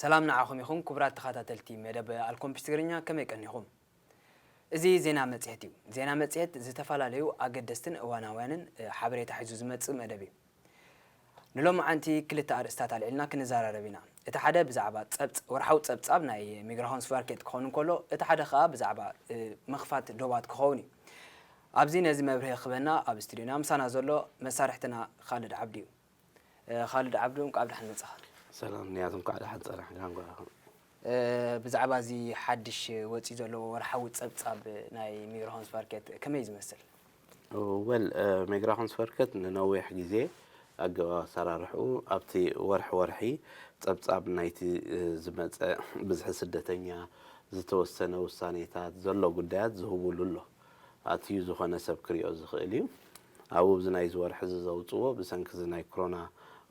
ሰላም ንዓኹም ይኹን ክቡራት ተኸታተልቲ መደብ ኣልኮምፒስ ትግርኛ፣ ከመይ ቀኒኹም? እዚ ዜና መጽሔት እዩ። ዜና መጽሔት ዝተፈላለዩ ኣገደስትን እዋናውያንን፣ እ፣ ሓበሬታ ሒዙ ዝመጽእ መደብ እዩ። ንሎማዓንቲ ክልተ ኣርእስታት ኣልዒልና ክንዘራረብ ኢና። እቲ ሓደ ብዛዕባ ጸብጽ-፣ ወርሓዊ ጸብጻብ ናይ ሚግራሆንስቨርከት ክኸውን እንከሎ፣ እቲ ሓደ ኸኣ ብዛዕባ፣ እ፣ ምኽፋት ዶባት ክኸውን እዩ። ኣብዚ ነዚ መብርሂ ክህበና ኣብ ስቱድዮና ምሳና ዘሎ መሳርሕትና ካልድ ዓብዲ እዩ። እ፣ ካልድ ዓብዱ፣ እንቋዕ ብደሓን መጻኻ። ሰላም ንያት፣ እንቋዕ ደሓን ጸናሕካ፣ እንቋዕ። እ፣ ብዛዕባ እዚ ሓድሽ ወጺኡ ዘሎ ወርሓዊ ጸብጻብ ናይ ሚግራሆንስቨርከት ከመይ እዩ ዝመስል? ወል፣ እ፣ ሚግራሆንስቨርከት ንነዊሕ ግዜ ኣገባብ ኣሰራርሕኡ ኣብቲ ወርሒ ወርሒ ጸብጻብ ናይቲ፣ እ፣ ዝመጸ ብዝሒ ስደተኛ፣ ዝተወሰነ ውሳኔታት፣ ዘሎ ጉዳያት ዝህቡሉ ኣሎ። ኣትዩ ዝኾነ ሰብ ክሪኦ ዝኽእል እዩ። ኣብኡ ኣብዚ ናይዚ ወርሒ እዚ ዘውጽዎ ብሰንኪ እዚ ናይ ኮሮና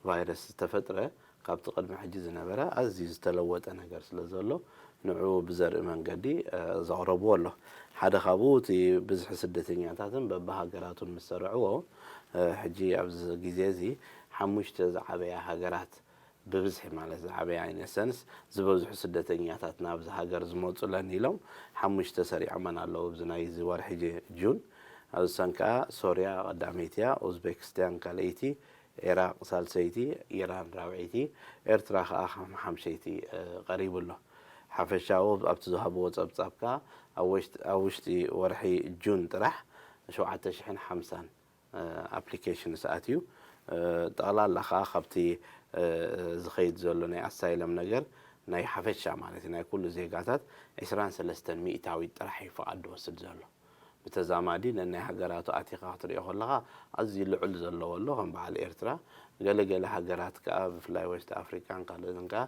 ቫይረስ ዝተፈጥረ ካብቲ ቅድሚ ሕጂ ዝነበረ ኣዝዩ ዝተለወጠ ነገር ስለ ዘሎ ንዕኡ ብዘርኢ መንገዲ፣ እ፣ ዘቕረብዎ ኣሎ። ሓደ ካብኡ እቲ ብዝሒ ስደተኛታትን በብሃገራቱን ምስ ሰርዕዎ፣ እ፣ ሕጂ ኣብዚ ግዜ እዚ ሓሙሽተ ዝዓበያ ሃገራት ብብዝሒ ማለት ዝዓበያ ኢን ኤሰንስ ዝበዝሑ ስደተኛታት ናብዚ ሃገር ዝመፁለን ኢሎም ሓሙሽተ ሰሪዖመን ኣለዉ። ኣብዚ ናይ እዚ ወርሒ ጀ-፣ ጁን ኣብሰን ከዓ ሶርያ ቀዳመይቲ እያ፣ ኡዝቤክስታን ካልኣይቲ፣ ኢራቅ ሳልሰይቲ፣ ኢራን ራብዐይቲ፣ ኤርትራ ከዓ ከም ሓምሸይቲ፣ እ፣ ቀሪቡ ኣሎ። ሓፈሻዊ ኣብቲ ዝሃብዎ ፀብፃብ ከዓ ኣብ ውሽጢ፣ ኣብ ውሽጢ ወርሒ ጁን ጥራሕ ሸውዓተ ሽሕን ሓምሳን ኣፕሊኬሽንስ ኣትዩ። ጠቕላላ ከዓ ካብቲ ዝኸይድ ዘሎ ናይ ኣሳይለም ነገር ናይ ሓፈሻ ማለት እዩ ናይ ኩሉ ዜጋታት ዕስራን ሰለስተን ሚእታዊት ጥራሕ እዩ ፍቓድ ዝወስድ ዘሎ። ብተዛማዲ ነናይ ሃገራቱ ኣቲኻ ክትሪኦ ከለኻ ኣዝዩ ልዑል ዘለዎ ኣሎ ከም በዓል ኤርትራ። ገለገለ ሃገራት ከዓ ብፍላይ ወስት ኣፍሪካን ካልኦትን ከዓ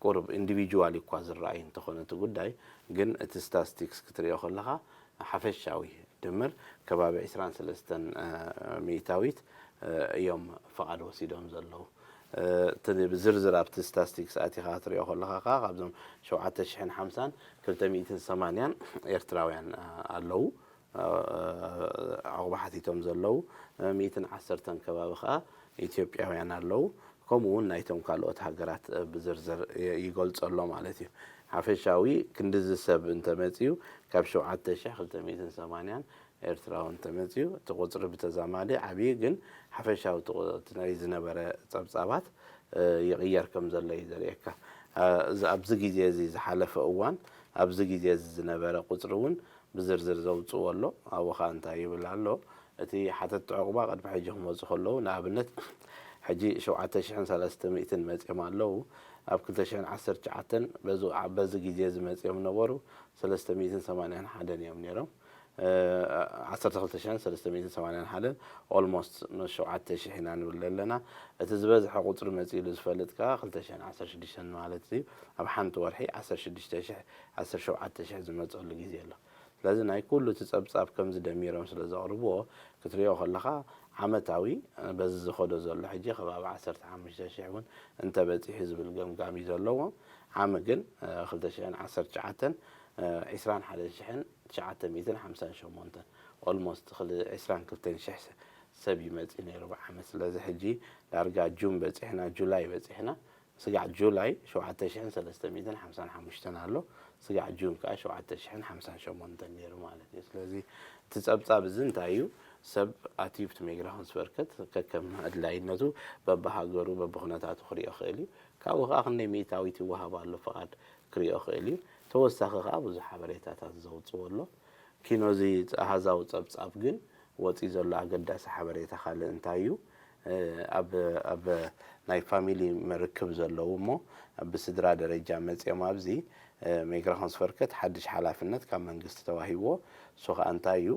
ቁሩብ ኢንዲቪጁዋል እኳ ዝረኣይ እንተኾነ እቲ ጉዳይ ግን እቲ ስታስቲክስ ክትሪኦ ከለኻ ሓፈሻዊ ድምር ከባቢ ዕስራን ሰለስተን ሚእታዊት እዮም ፍቓድ ወሲዶም ዘለዉ። እቲ ብዝርዝር ኣብቲ ስታስቲክስ ኣቲኻ ክትሪኦ ከለኻ ከዓ ካብዞም ሸውዓተ ሽሕን ሓምሳን ክልተ ሚእትን ሰማንያን ኤርትራውያን ኣለዉ። ዕቑባ ሓቲቶም ዘለዉ ሚእትን ዓሰርተን ከባቢ ከዓ ኢትዮጵያውያን ኣለዉ። ከምኡ እውን ናይቶም ካልኦት ሃገራት ብዝርዝር ይገልጾ ኣሎ ማለት እዩ። ሓፈሻዊ ክንድዚ ሰብ እንተመፅዩ ካብ ሸውዓተ ሽሕ ክልተ ሚእትን ሰማንያን ኤርትራዊ እንተመፅዩ እቲ ቁፅሪ ብተዛማዲ ዓብዪ ግን ሓፈሻዊ እቲ ናይ ዝነበረ ፀብፃባት ይቕየር ከም ዘሎ እዩ ዘርእየካ። ኣብዚ ግዜ እዚ ዝሓለፈ እዋን ኣብዚ ግዜ እዚ ዝነበረ ቁፅሪ እውን ብዝርዝር ዘውፅዎ ኣሎ። ኣብኡ ከዓ እንታይ ይብል ኣሎ? እቲ ሓተቲ ዕቑባ ቅድሚ ሕጂ ክመፁ ከለዉ ንኣብነት ሕጂ ሸውዓተ ሽሕን ሰለስተ ሚእትን መፅዮም ኣለዉ። ኣብ ክልተ ሽሕን ዓሰርተ ትሽዓተን በዚ ግዜ እዚ መፅዮም ነበሩ ሰለስተ ሚእትን ሰማንያን ሓደን እዮም ነይሮም። ዓሰርተ ክልተ ሽሕን ሰለስተ ሚእትን ሰማንያን ሓደን ኦልሞስት ምስ ሸውዓተ ሽሕ ኢና ንብል ዘለና። እቲ ዝበዝሐ ቁፅሪ መፂሉ ዝፈልጥ ከዓ ክልተ ሽሕን ዓሰርተ ሽዱሽተን ማለት እዩ። ኣብ ሓንቲ ወርሒ ዓሰርተ ሽዱሽተ ሽሕ ዓሰርተ ሸውዓተ ሽሕ ዝመፀሉ ግዜ ኣሎ። ስለዚ ናይ ኩሉ እቲ ፀብፃብ ከምዚ ደሚሮም ስለ ዘቕርብዎ ክትሪኦ ከለኻ ዓመታዊ በዚ ዝኸዶ ዘሎ ሕጂ ከባቢ ዓሰርተ ሓሙሽተ ሽሕ እውን እንተበፂሑ ዝብል ገምጋም እዩ ዘለዎ። ዓሚ ግን ክልተ ሽሕን ዓሰርተ ትሽዓተን ዕስራን ሓደን ሽሕን ትሽዓተ ሚእትን ሓምሳን ሸሞንተን ኦልሞስት ዕስራን ክልተን ሽሕ ሰብ ይመፅእ ነይሩ ብዓመት። ስለዚ ሕጂ ዳርጋ ጁን በፂሕና፣ ጁላይ በፂሕና፣ ስጋዕ ጁላይ ሸውዓተ ሽሕን ሰለስተ ሚእትን ሓምሳን ሓሙሽተን ኣሎ፣ ስጋዕ ጁን ከዓ ሸውዓተ ሽሕን ሓምሳን ሸሞንተን ነይሩ ማለት እዩ። ስለዚ እቲ ፀብፃብ እዚ እንታይ እዩ? ሰብ ኣትዩ ኣብቲ ሜግራሆንስ በርከት ከከም ኣድላይነቱ በብሃገሩ በብኩነታቱ ክሪኦ ክእል እዩ። ካብኡ ከዓ ክንደይ ሚእታዊት ይወሃብ ኣሎ ፍቓድ ክሪኦ ክእል እዩ። ተወሳኺ ከዓ ብዙሕ ሓበሬታታት ዘውፅዎ ኣሎ። ኪኖ እዚ ኣሃዛዊ ፀብፃብ ግን ወፂኡ ዘሎ ኣገዳሲ ሓበሬታ ካልእ እንታይ እዩ? ኣብ ኣብ ናይ ፋሚሊ ርክብ ዘለዉ እሞ ብስድራ ደረጃ መፅኦም ኣብዚ ሜግራሆንስ በርከት ሓድሽ ሓላፍነት ካብ መንግስቲ ተዋሂብዎ። እሱ ከዓ እንታይ እዩ?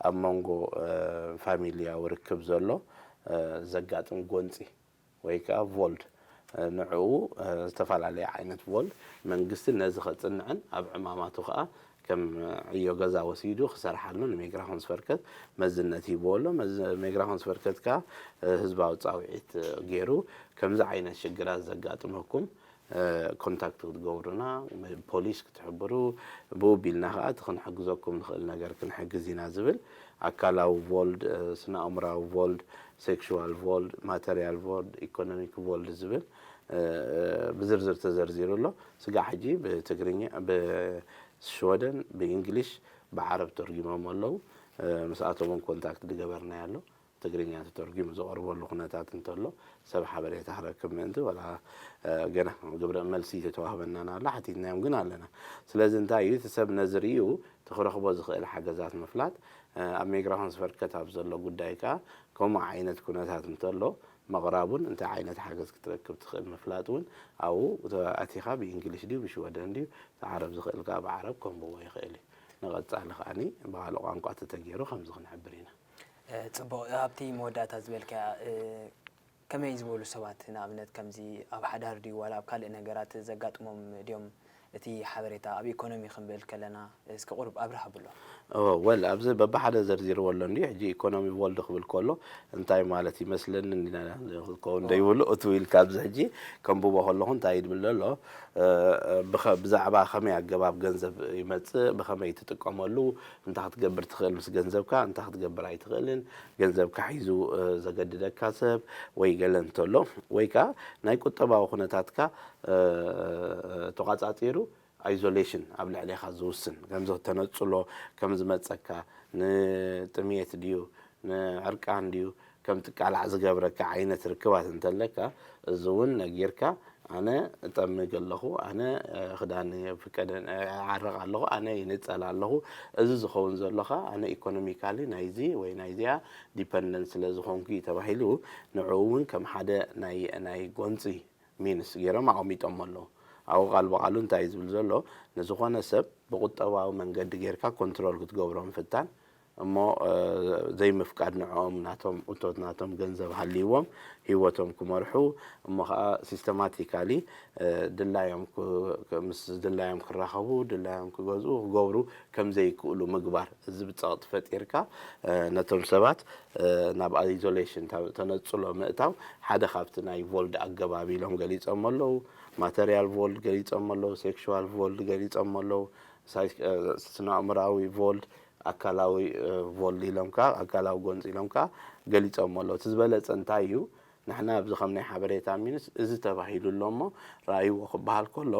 ኣብ መንጎ ፋሚልያዊ ርክብ ዘሎ ዘጋጥም ጎንፂ ወይ ከዓ ቮልድ ንዕኡ ዝተፈላለየ ዓይነት ቮልድ መንግስቲ ነዚ ከፅንዕን ኣብ ዕማማቱ ከዓ ከም ዕዮ ገዛ ወሲዱ ክሰርሓሉ ንሜግራሆንስ በርከት መዝነት ሂብዎ ኣሎ። ሜግራሆንስ በርከት ከዓ ህዝባዊ ፃውዒት ገይሩ ከምዚ ዓይነት ሽግራት ዘጋጥመኩም ኮንታክት ክትገብሩና፣ ፖሊስ ክትሕብሩ፣ ብኡ ቢልና ከዓ እቲ ክንሕግዘኩም ንኽእል ነገር ክንሕግዝ ኢና ዝብል ኣካላዊ ቮልድ፣ ስነ ኣእምራዊ ቮልድ፣ sexual våld, material våld, economic våld ዝብል ብዝርዝር ተዘርዚሩ ኣሎ። ስጋዕ ሕጂ ብትግርኛ፣ ብሽወደን፣ ብእንግሊሽ፣ ብዓረብ ተርጊሞም ኣለዉ። ምስኣቶም እውን ኮንታክት ዝገበርናዮ ኣሎ። ትግርኛ ተተርጊሙ ዝቐርበሉ ኩነታት እንተሎ ሰብ ሓበሬታ ክረክብ ምእንቲ፣ ወላ ገና ግብረ መልሲ ተተዋህበናን ኣላ፣ ሓቲትናዮም ግን ኣለና። ስለዚ እንታይ እዩ እቲ ሰብ ነዚ ርእዩ እቲ ክረኽቦ ዝኽእል ሓገዛት ምፍላጥ፣ ኣብ ሜግራሆንስ ፈርከት ኣብ ዘሎ ጉዳይ ከኣ ከምኡ ዓይነት ኩነታት እንተሎ ምቕራቡን እንታይ ዓይነት ሓገዝ ክትረክብ ትኽእል ምፍላጥ እውን ኣብኡ ኣቲኻ ብእንግሊሽ ድዩ ብሽወደን ድዩ እቲ ዓረብ ዝኽእል ከኣ ብዓረብ ከንብቦ ይኽእል እዩ። ንቐጻሊ ከኣኒ ብኻልእ ቋንቋ ተተገይሩ ከምዚ ክንሕብር ኢና። ጽቡቕ ኣብቲ መወዳእታ ዝበልካያ ከመይ ዝበሉ ሰባት ንኣብነት ከምዚ ኣብ ሓዳር ድዩ ዋላ ኣብ ካልእ ነገራት ዘጋጥሞም ድዮም እቲ ሓበሬታ ኣብ ኢኮኖሚ ክንብል ከለና እስኪ ቁሩብ ኣብርሃ ብሎ። ወል ኣብዚ በብሓደ ዘርዚርዎ ኣሎ እንዲ ሕጂ ኢኮኖሚ ቮልድ ክብል ከሎ እንታይ ማለት ይመስለኒ ክኸውን ዶ ይብሉ እቱ ኢልካ ኣብዚ ሕጂ ከንብቦ ከለኹ እንታይ ይብል ዘሎ ብዛዕባ ከመይ ኣገባብ ገንዘብ ይመፅእ ብኸመይ ትጥቀመሉ እንታይ ክትገብር ትኽእል ምስ ገንዘብካ እንታይ ክትገብር ኣይትኽእልን ገንዘብካ ሒዙ ዘገድደካ ሰብ ወይ ገለ እንተሎ ወይ ከዓ ናይ ቁጠባዊ ኩነታትካ ተቋፃፂሩ ኣይዞሌሽን ኣብ ልዕሌኻ ዝውስን ከምዚ ተነፅሎ ከም ዝመፀካ ንጥሜት ድዩ ንዕርቃን ድዩ ከም ትቃላዕ ዝገብረካ ዓይነት ርክባት እንተለካ እዚ እውን ነጊርካ ኣነ እጠምግ ኣለኹ ኣነ ክዳን ፍቀደ ዓረቕ ኣለኹ ኣነ ይንፀል ኣለኹ እዚ ዝኸውን ዘሎኻ ኣነ ኢኮኖሚካሊ ናይዚ ወይ ናይዚኣ ዲፐንደንት ስለ ዝኾንኩ እዩ ተባሂሉ ንዕኡ እውን ከም ሓደ ናይ ጎንፂ ሚንስ ገይሮም ኣቐሚጦሞ ኣለዉ። ኣብኡ ቃል ብቓሉ እንታይ እዩ ዝብል ዘሎ? ንዝኾነ ሰብ ብቁጠባዊ መንገዲ ጌርካ ኮንትሮል ክትገብሮ ምፍታን እሞ ዘይምፍቃድ ንዕኦም ናቶም እቶት ናቶም ገንዘብ ሃልይዎም ህይወቶም ክመርሑ እሞ ከዓ ሲስተማቲካሊ ድላዮም ምስ ድላዮም ክራኸቡ ድላዮም ክገዝኡ ክገብሩ ከም ዘይክእሉ ምግባር እዚ ብፀቕጢ ፈጢርካ ነቶም ሰባት ናብ ኣይዞሌሽን ተነፅሎ ምእታው ሓደ ካብቲ ናይ ቮልድ ኣገባብ ኢሎም ገሊፆም ኣለዉ። ማተርያል ቮልድ ገሊፆም ኣለዉ፣ ሴክሹዋል ቮልድ ገሊፆም ኣለዉ፣ ስነኣእምራዊ ቮልድ፣ ኣካላዊ ቮልድ ኢሎም ከዓ ኣካላዊ ጎንፂ ኢሎም ከዓ ገሊፆም ኣለዉ። እቲ ዝበለፀ እንታይ እዩ? ንሕና ኣብዚ ከም ናይ ሓበሬታ ሚንስ እዚ ተባሂሉ ኣሎ እሞ ረኣይዎ ክበሃል ከሎ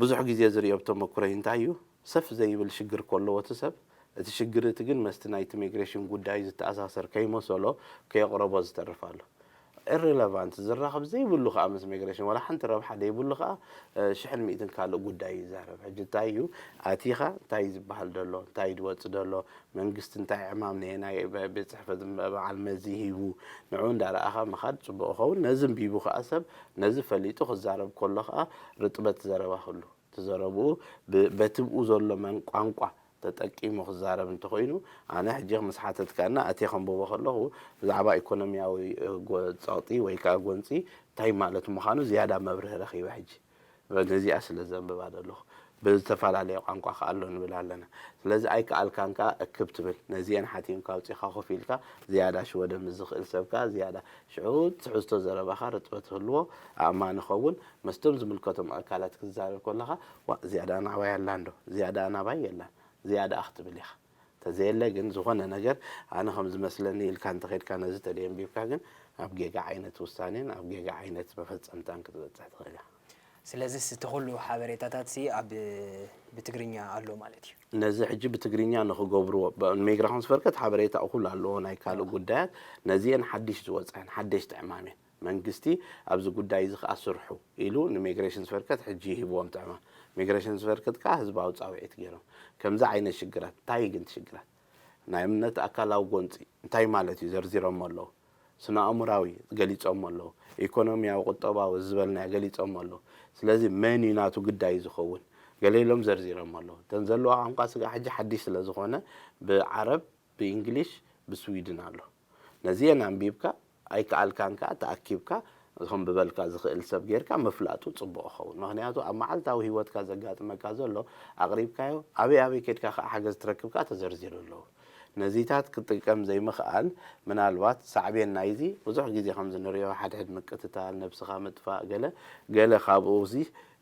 ብዙሕ ግዜ ዝሪኦ ብተመኩረይ እንታይ እዩ? ሰፍ ዘይብል ሽግር ከለዎ እቲ ሰብ እቲ ሽግር እቲ ግን መስቲ ናይቲ ሚግሬሽን ጉዳይ ዝተኣሳሰር ከይመሰሎ ከየቕረቦ ዝተርፍ ኣሎ። ኢሪለቫንት ዝራኸብ ዘይብሉ ከዓ ምስ ሚግሬሽን ዋላ ሓንቲ ረብሓ ዘይብሉ ከዓ ሽሕን ሚእትን ካልእ ጉዳይ ይዛረብ። ሕጂ እንታይ እዩ ኣቲኻ እንታይ ዝበሃል ደሎ እንታይ ድወፅ ደሎ መንግስቲ እንታይ ዕማም ነየናይ ቤት ፅሕፈት በዓል መዚ ሂቡ ንዑ እንዳረኣኻ ምኻድ ፅቡቕ ይኸውን። ነዚ እንቢቡ ከዓ ሰብ ነዚ ፈሊጡ ክዛረብ ከሎ ከዓ ርጥበት ዘረባ ክህሉ ትዘረብኡ በቲ ብኡ ዘሎ መን ቋንቋ ተጠቂሙ ክዛረብ እንተኾይኑ ኣነ ሕጂ ምስ ሓተትካና ኣትየ ከንብቦ ከለኹ ብዛዕባ ኢኮኖሚያዊ ጸቕጢ ወይ ከዓ ጎንፂ እንታይ ማለት ምዃኑ ዝያዳ መብርሂ ረኺበ ሕጂ ነዚኣ ስለ ዘንብባ ዘለኹ ብዝተፈላለየ ቋንቋ ከኣ ኣሎ ንብል ኣለና ስለዚ ኣይከኣልካን ከኣ እክብ ትብል ነዚአን ሓቲምካ ኣውፂኻ ኮፍ ኢልካ ዝያዳ ሽወደ ምስ ዝኽእል ሰብ ከኣ ዝያዳ ሽዑ ትሕዝቶ ዘረባኻ ርጥበት ክህልዎ ኣእማን ይኸውን መስቶም ዝምልከቶም ኣካላት ክትዛረብ ከለኻ ዋእ እዚኣ ደኣ ናዕባይ ኣላ እንዶ እዚኣ ደኣ ናባይ የላን እዚኣ ደኣ ክትብል ኢኻ ተዘየለ ግን ዝኾነ ነገር ኣነ ከም ዝመስለኒ ኢልካ እንተኸድካ ነዚ ተደየንቢብካ ግን ኣብ ጌጋ ዓይነት ውሳኔን ኣብ ጌጋ ዓይነት መፈጸምታን ክትበጽሕ ትኽእል ኢኻ። ስለዚስ እቲ ኩሉ ሓበሬታታት ሲ ኣብ ብትግርኛ ኣሎ ማለት እዩ። ነዚ ሕጂ ብትግርኛ ንኽገብርዎ ሜግራሆንስ ፈርከት ሓበሬታ እኹል ኣለዎ ናይ ካልእ ጉዳያት ነዚአን ሓድሽ ዝወፅአን ሓደሽቲ ዕማም እየን። መንግስቲ ኣብዚ ጉዳይ እዚ ከኣ ስርሑ ኢሉ ንሜግሬሽን ዝፈርከት ሕጂ ይህብዎም ጥዕማ። ሜግሬሽን ዝፈርከት ከኣ ህዝባዊ ጻውዒት ገይሮም። ከምዚ ዓይነት ሽግራት፣ እንታይ ግን ሽግራት? ናይ እምነት ኣካላዊ ጎንጺ እንታይ ማለት እዩ ዘርዚሮሞ ኣለዉ። ስነ ኣእሙራዊ ገሊጾሞ ኣለዉ። ኢኮኖሚያዊ፣ ቁጠባዊ ዝበልናዮ ገሊጾሞ ኣለዉ። ስለዚ መን እዩ ናቱ ግዳይ ዝኸውን? ገለ ኢሎም ዘርዚሮሞ ኣለዉ። እተን ዘለዋ ቋንቋ ስጋ ሕጂ ሓድሽ ስለ ዝኾነ ብዓረብ፣ ብእንግሊሽ፣ ብስዊድን ኣሎ። ነዚአን ኣንቢብካ ኣይከኣልካን ከኣ ተኣኪብካ ከንብበልካ ዝኽእል ሰብ ጌርካ ምፍላጡ ጽቡቕ ይኸውን። ምኽንያቱ ኣብ መዓልታዊ ህይወትካ ዘጋጥመካ ዘሎ ኣቕሪብካዮ ኣበይ ኣበይ ኬድካ ከኣ ሓገዝ ትረክብ ከኣ ተዘርዚሩ ኣለዉ። ነዚታት ክጥቀም ዘይምኽኣል ምናልባት ሳዕቤን ናይዚ ብዙሕ ግዜ ከምዚ ንሪኦ ሓድሕድ ምቅትታል፣ ነብስኻ ምጥፋእ ገለ ገለ ካብኡ እዚ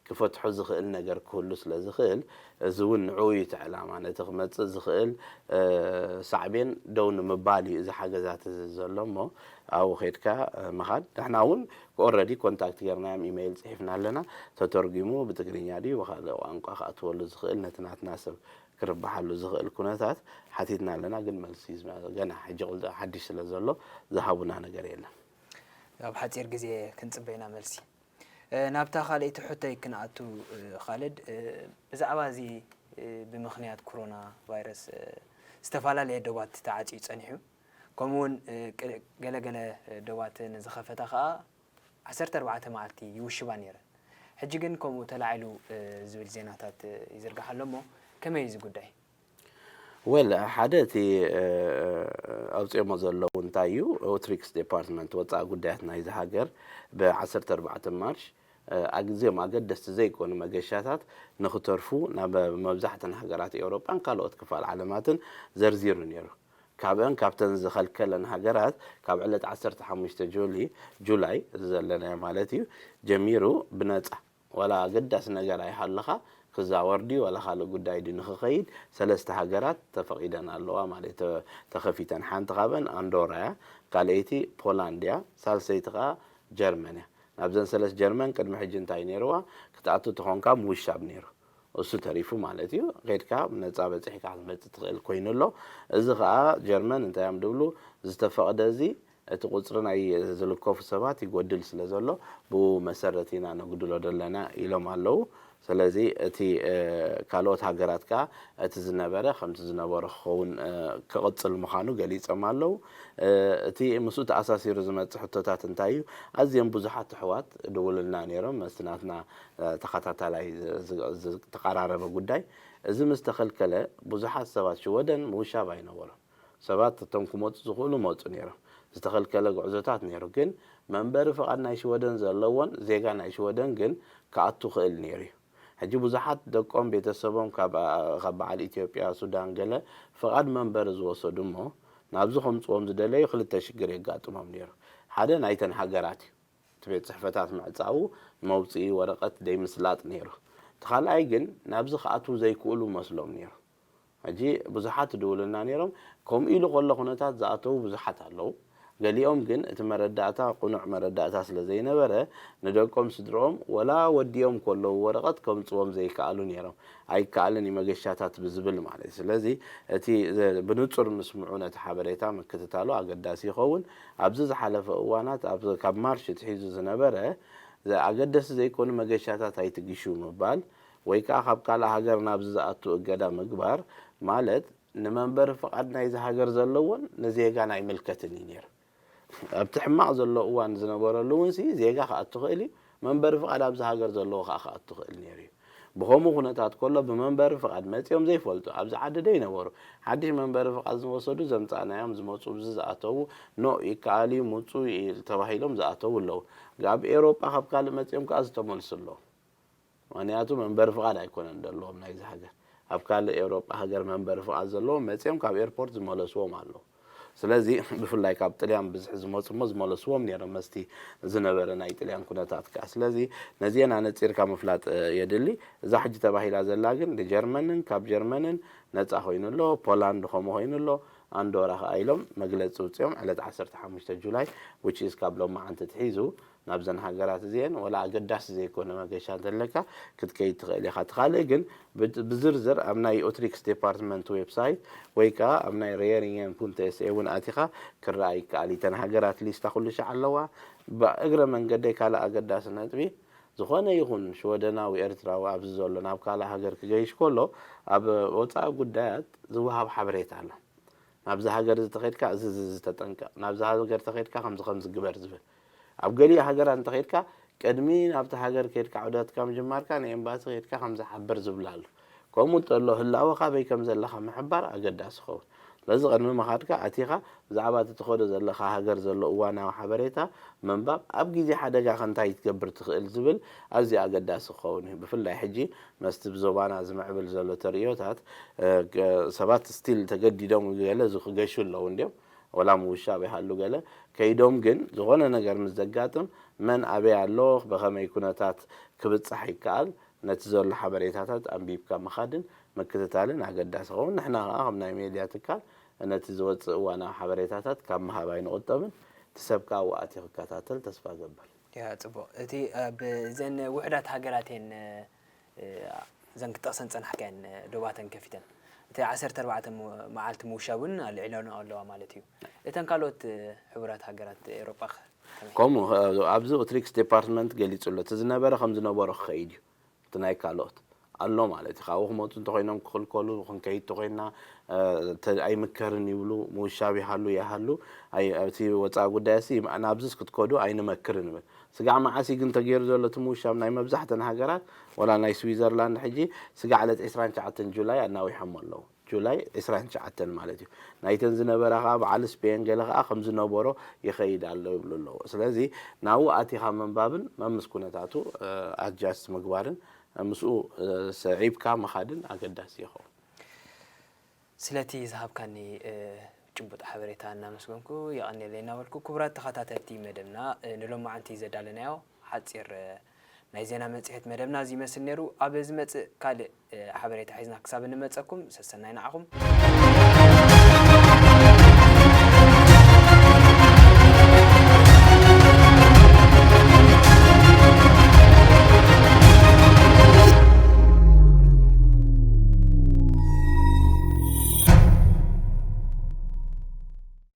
ክፈትሖ ዝኽእል ነገር ክህሉ ስለ ዝኽእል፣ እዚ እውን ንዕኡ እዩ እቲ ዕላማ። ነቲ ክመጽእ ዝኽእል ሳዕቤን ደው ንምባል እዩ እዚ ሓገዛት እዚ ዘሎ እሞ፣ ኣብኡ ከድካ ምኻድ። ንሕና እውን ኦረዲ ኮንታክት ጌርናዮም፣ ኢሜይል ጽሒፍና ኣለና። ተተርጒሙ ብትግርኛ ድዩ ብኻልእ ቋንቋ ክኣትወሉ ዝኽእል፣ ነቲ ናትና ሰብ ክርብሓሉ ዝኽእል ኩነታት ሓቲትና ኣለና። ግን መልሲ ገና ሕጂ ሓድሽ ስለ ዘሎ ዝሃቡና ነገር የለን። ኣብ ሓፂር ግዜ ክንፅበይና መልሲ። ናብታ ካልኣይቲ ሕቶይ ክንኣቱ፣ ካልድ፣ ብዛዕባ እዚ ብምኽንያት ኮሮና ቫይረስ ዝተፈላለየ ዶባት ተዓፅዩ ፀኒሑ፣ ከምኡውን ገለገለ ዶባት ንዝኸፈታ ከዓ ዓሰርተ ኣርባዕተ መዓልቲ ይውሽባ ነይረን። ሕጂ ግን ከምኡ ተላዒሉ ዝብል ዜናታት ይዝርጋሕ ኣሎ እሞ ከመይ እዚ ጉዳይ? ወል ሓደ እቲ ኣውፅኦሞ ዘለዉ እንታይ እዩ፣ ኦትሪክስ ዴፓርትመንት ወፃኢ ጉዳያት ናይዚ ሃገር ብ ዓሰርተ ኣርባዕተ ማርሽ ኣግዜም ኣገደስቲ ዘይኮኑ መገሻታት ንክተርፉ ናብ መብዛሕተን ሃገራት ኤውሮጳን ካልኦት ክፋል ዓለማትን ዘርዚሩ ነይሩ። ካብአን ካብተን ዝኸልከለን ሃገራት ካብ ዕለት ዓሰርተ ሓሙሽተ ጁሊ ጁላይ ዘለናዮ ማለት እዩ ጀሚሩ ብነፃ ዋላ ኣገዳሲ ነገር ኣይሃለኻ ክዛወር ድዩ ዋላ ካልእ ጉዳይ ድዩ ንክኸይድ ሰለስተ ሃገራት ተፈቒደን ኣለዋ ማለት ተኸፊተን። ሓንቲ ካብአን ኣንዶራ እያ፣ ካልኣይቲ ፖላንድ እያ፣ ሳልሰይቲ ከዓ ጀርመን እያ። ናብዘን ሰለስተ ጀርመን ቅድሚ ሕጂ እንታይ ነይርዋ ክትኣቱ ተኾንካ ምውሻብ ነይሩ። እሱ ተሪፉ ማለት እዩ። ኬድካ ብነፃ በፂሕካ ክትመፅእ ትኽእል ኮይኑ ኣሎ። እዚ ከዓ ጀርመን እንታይ እዮም ድብሉ ዝተፈቕደ እዚ እቲ ቁፅሪ ናይ ዝልከፉ ሰባት ይጎድል ስለ ዘሎ ብኡ መሰረት ኢና ነጉድሎ ዘለና ኢሎም ኣለዉ። ስለዚ እቲ ካልኦት ሃገራት ከዓ እቲ ዝነበረ ከምቲ ዝነበረ ክኸውን ክቕፅል ምዃኑ ገሊፆም ኣለዉ። እቲ ምስኡ ተኣሳሲሩ ዝመፅእ ሕቶታት እንታይ እዩ? ኣዝዮም ብዙሓት ኣሕዋት ድውልና ነይሮም መስቲ ናትና ተኸታታላይ ዝተቐራረበ ጉዳይ። እዚ ምስ ተኸልከለ ብዙሓት ሰባት ሽወደን ምውሻብ ኣይነበሮም። ሰባት እቶም ክመፁ ዝኽእሉ መፁ ነይሮም። ዝተኸልከለ ጉዕዞታት ነይሩ። ግን መንበሪ ፍቓድ ናይ ሽወደን ዘለዎን ዜጋ ናይ ሽወደን ግን ክኣቱ ክእል ነይሩ እዩ። ሕጂ ብዙሓት ደቆም ቤተሰቦም ካብ በዓል ኢትዮጵያ፣ ሱዳን ገለ ፍቓድ መንበሪ ዝወሰዱ እሞ ናብዚ ከምፅዎም ዝደለዩ ክልተ ሽግር የጋጥሞም ነይሩ። ሓደ ናይተን ሃገራት እዩ። እቲ ቤት ፅሕፈታት ምዕፃዉ መውፅኢ ወረቐት ደይምስላጥ ነይሩ። እቲ ካልኣይ ግን ናብዚ ክኣትዉ ዘይክእሉ መስሎም ነይሩ። ሕጂ ብዙሓት ድውልና ነይሮም። ከምኡ ኢሉ ከሎ ኩነታት ዝኣተዉ ብዙሓት ኣለዉ። ገሊኦም ግን እቲ መረዳእታ ቅኑዕ መረዳእታ ስለ ዘይነበረ ንደቆም ስድርኦም ወላ ወዲኦም ከለዉ ወረቐት ከምፅዎም ዘይከኣሉ ነይሮም። ኣይከኣልን እዩ መገሻታት ብዝብል ማለት እዩ። ስለዚ እቲ ብንፁር ምስምዑ ነቲ ሓበሬታ ምክትታሉ ኣገዳሲ ይኸውን። ኣብዚ ዝሓለፈ እዋናት ካብ ማርሽ ትሒዙ ዝነበረ ኣገደስቲ ዘይኮኑ መገሻታት ኣይትግሹ ምባል ወይ ከዓ ካብ ካልእ ሃገር ናብዚ ዝኣቱ እገዳ ምግባር ማለት ንመንበሪ ፍቓድ ናይዚ ሃገር ዘለዎን ንዜጋን ኣይምልከትን እዩ ነይሩ። ኣብቲ ሕማቕ ዘሎ እዋን ዝነበረሉ እውን ሲ ዜጋ ክኣቱ ክእል እዩ፣ መንበሪ ፍቓድ ኣብዚ ሃገር ዘለዎ ከዓ ክኣቱ ክእል ነይሩ እዩ። ብኸምኡ ኩነታት ከሎ ብመንበሪ ፍቓድ መፂኦም ዘይፈልጡ ኣብዚ ዓዲ ደይነበሩ ሓድሽ መንበሪ ፍቓድ ዝወሰዱ ዘምፃእናዮም ዝመፁ ብዚ ዝኣተዉ ኖ ይከኣል እዩ ምፁ ተባሂሎም ዝኣተዉ ኣለዉ። ኣብ ኤውሮጳ ካብ ካልእ መፂኦም ከዓ ዝተመልሱ ኣለዉ። ምክንያቱ መንበሪ ፍቓድ ኣይኮነን ዘለዎም ናይዚ ሃገር። ኣብ ካልእ ኤውሮጳ ሃገር መንበሪ ፍቓድ ዘለዎም መፂኦም ካብ ኤርፖርት ዝመለስዎም ኣለዉ። ስለዚ ብፍላይ ካብ ጥልያን ብዝሒ ዝመፁ እሞ ዝመለስዎም ነይሮም መስቲ ዝነበረ ናይ ጥልያን ኩነታት ከዓ። ስለዚ ነዚአን ኣነፂርካ ምፍላጥ የድሊ። እዛ ሕጂ ተባሂላ ዘላ ግን ንጀርመንን ካብ ጀርመንን ነፃ ኮይኑ ኣሎ፣ ፖላንድ ከምኡ ኮይኑ ኣሎ፣ ኣንዶራ ከዓ ኢሎም መግለፂ ውፅኦም ዕለት ዓሰርተ ሓሙሽተ ጁላይ which is ካብ ሎማዓንቲ ትሒዙ ናብዘን ሃገራት እዚአን ወላ ኣገዳሲ ዘይኮነ መገሻ እንተለካ ክትከይድ ትኽእል ኢኻ። እቲ ካልእ ግን ብዝርዝር ኣብ ናይ ኦትሪክስ ዴፓርትመንት ዌብሳይት ወይ ከዓ ኣብ ናይ ሬየሪንገን ፑንተ ኤስኤ እውን ኣቲኻ ክረኣ ይከኣል። እተን ሃገራት ሊስታ ኩሉ ሻዕ ኣለዋ። ብእግረ መንገደይ ካልእ ኣገዳሲ ነጥቢ ዝኾነ ይኹን ሽወደናዊ ኤርትራዊ ኣብዚ ዘሎ ናብ ካልእ ሃገር ክገይሽ ከሎ ኣብ ወፃኢ ጉዳያት ዝወሃብ ሓበሬታ ኣሎ። ናብዚ ሃገር እዚ ተኸድካ እዚ እዚ ተጠንቀቕ፣ ናብዚ ሃገር ተኸድካ ከምዚ ከምዚ ግበር ዝብል። ኣብ ገሊኡ ሃገራት እንተኸድካ ቅድሚ ናብቲ ሃገር ከድካ ዑደትካ ምጅማርካ ንኤምባሲ ከድካ ከምዚ ሓብር ዝብል ኣሎ። ከምኡ እንተሎ ህላወ ካበይ ከም ዘለኻ ምሕባር ኣገዳሲ ይኸውን። ስለዚ ቅድሚ ምኻድካ ኣቲኻ ብዛዕባ እቲ ትኸዶ ዘለኻ ሃገር ዘሎ እዋናዊ ሓበሬታ ምንባብ ኣብ ግዜ ሓደጋ ከ እንታይ ክትገብር ትኽእል ዝብል ኣዝዩ ኣገዳሲ ክኸውን እዩ። ብፍላይ ሕጂ መስቲ ብዞባና ዝምዕብል ዘሎ ተርእዮታት ሰባት ስቲል ተገዲዶም ገለ ክገሹ ኣለዉ እንድዮም። ወላ ምውሻብ ይሃሉ ገለ ከይዶም፣ ግን ዝኾነ ነገር ምስ ዘጋጥም መን ኣበይ ኣሎ፣ ብኸመይ ኩነታት ክብጻሕ ይከኣል፣ ነቲ ዘሎ ሓበሬታታት ኣንቢብካ ምኻድን ምክትታልን ኣገዳሲ ይኸውን። ንሕና ከኣ ከም ናይ ሜድያ ትካል ነቲ ዝወጽእ እዋናዊ ሓበሬታታት ካብ ምሃብ ኣይንቑጠብን። እቲ ሰብ ከኣ ኣብኡ ኣትዩ ክከታተል ተስፋ እገብር። ያ፣ ጽቡቕ። እቲ ኣብ እዘን ውሑዳት ሃገራት እየን፣ እ፣ እዘን ክጠቕሰን ጸናሕካየን፣ እ፣ ዶባተን ከፊተን። እቲ ዓሰርተ ኣርባዕተ ሙ-፣ መዓልቲ ምውሻብ እውን ኣልዒለንኦ ኣለዋ ማለት እዩ። እተን ካልኦት፣ እ፣ ሕቡራት ሃገራት ኤውሮጳ ከ ከመይ? ከምኡ፣ እ፣ ኣብዚ ኡትሪክስ ዲፓርትመንት ገሊጹ ኣሎ። እቲ ዝነበረ ከም ዝነበሮ ክኸይድ እዩ። እቲ ናይ ካልኦት ኣሎ ማለት እዩ። ካብኡ ክመጹ እንተኾይኖም ክኽልከሉ፣ ክንከይድ እንተኾይና፣ እ፣ ተ-፣ ኣይምከርን ይብሉ፣ ምውሻብ ይሃሉ፣ ይሃሉ። ኣይ-፣ እቲ ወጻኢ ጉዳይሲ ናብዚስ ክትከዱ ኣይንመክርን ይብል። ስጋዕ መዓስ እዩ ግን ተገይሩ ዘሎ እቲ ምውሻብ? ናይ መብዛሕተን ሃገራት፣ ወላ ናይ ስዊዘርላንድ ሕጂ ስጋዕ ዕለት ዕስራን ትሽዓተን ጁላይ ኣናዊሖሞ ኣለዉ። ጁላይ ዕስራን ትሽዓተን ማለት እዩ። ናይተን ዝነበራ ከኣ በዓል ስፔን ገለ ከኣ ከም ዝነበሮ ይኸይድ ኣሎ ይብሉ ኣለዉ። ስለዚ ናብኡ ኣቲኻ ምንባብን መምስ ኩነታቱ፣ እ፣ ኣድጃስት ምግባርን፣ እ፣ ምስኡ፣ እ፣ ሰዒብካ ምኻድን ኣገዳሲ ይኸውን። ስለቲ ዝሃብካኒ፣ እ፣ ጭቡጥ ሓበሬታ እናመስገንኩ የቐንየለይ እናበልኩ፣ ክቡራት ተኸታተልቲ መደብና፣ እ፣ ንሎማዓንቲ ዘዳለናዮ ሓጺር፣ እ፣ ናይ ዜና መጽሔት መደብና እዚ ይመስል ነይሩ። ኣብ ዝመጽእ ካልእ፣ እ፣ ሓበሬታ ሒዝና ክሳብ እንመጸኩም፣ ሰሰናይ ንዓኹም።